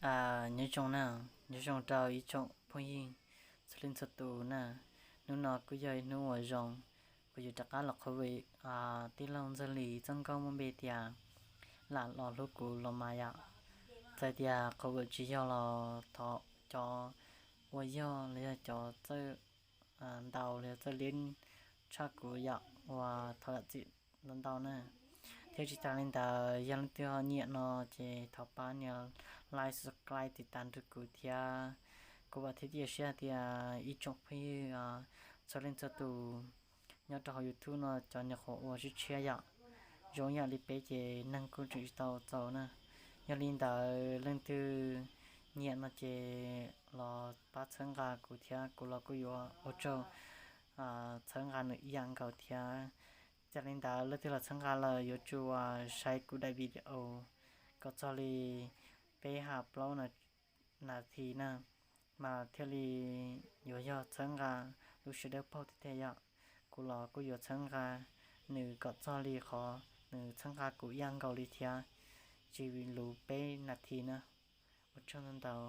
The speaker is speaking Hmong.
Nyob zoo na, nyob zoo rau ib tsoom phooj ywg txhua leej txhua tus na. Hnub no kuj yog ib hnub uas zoo, kuv yuav rov qab los qhuab vim tij laug Ntxawg Lis txoj nkauj muaj npe tias Lam los hlub kuv los mas yom. Txawm tias qhuab vim tsis yog los thov cov uas yog los yog cov txawj ntaus los yog txawj liab tshaj kuv yom, uas thov zam txim ntau ntau na. Thiab tsis tas li ntawd yog leej twg ho nyiam no ces thov pab nias like, subscribe, tiv tas nrog kuv thiab. Kuv vam thiab cia siab hais tias ib tsoom phooj ywg txhua leej txhua tus nyob rau hauv YouTube no cov nyuam qhuav ua tshiab tshiab yom, zoo yam li peb ces neeg kuj tseem tsis tau txaus na. Yog li ntawd leej twg nyiam no ces los pab txhawb nqa kuv thiab kuv los kuj yuav ua tsaug txhawb nqa nws ib yam nkaus thiab. Yog li ntawd leej twg los txhawb nqa lawm yuav tsum saib kuv daim video kom txog li peb hab plaub nas this na, mas thiaj li yuav yog txhawb nqa lub sawv daws paug tiag tiag yom. Kuv los kuj yuav txhawb nqa nws kom txog li qhov nws txhawb nqa kuv ib yam nkaus li thiab, tsis luv peb nas this na. Ua tsaug ntau ntau.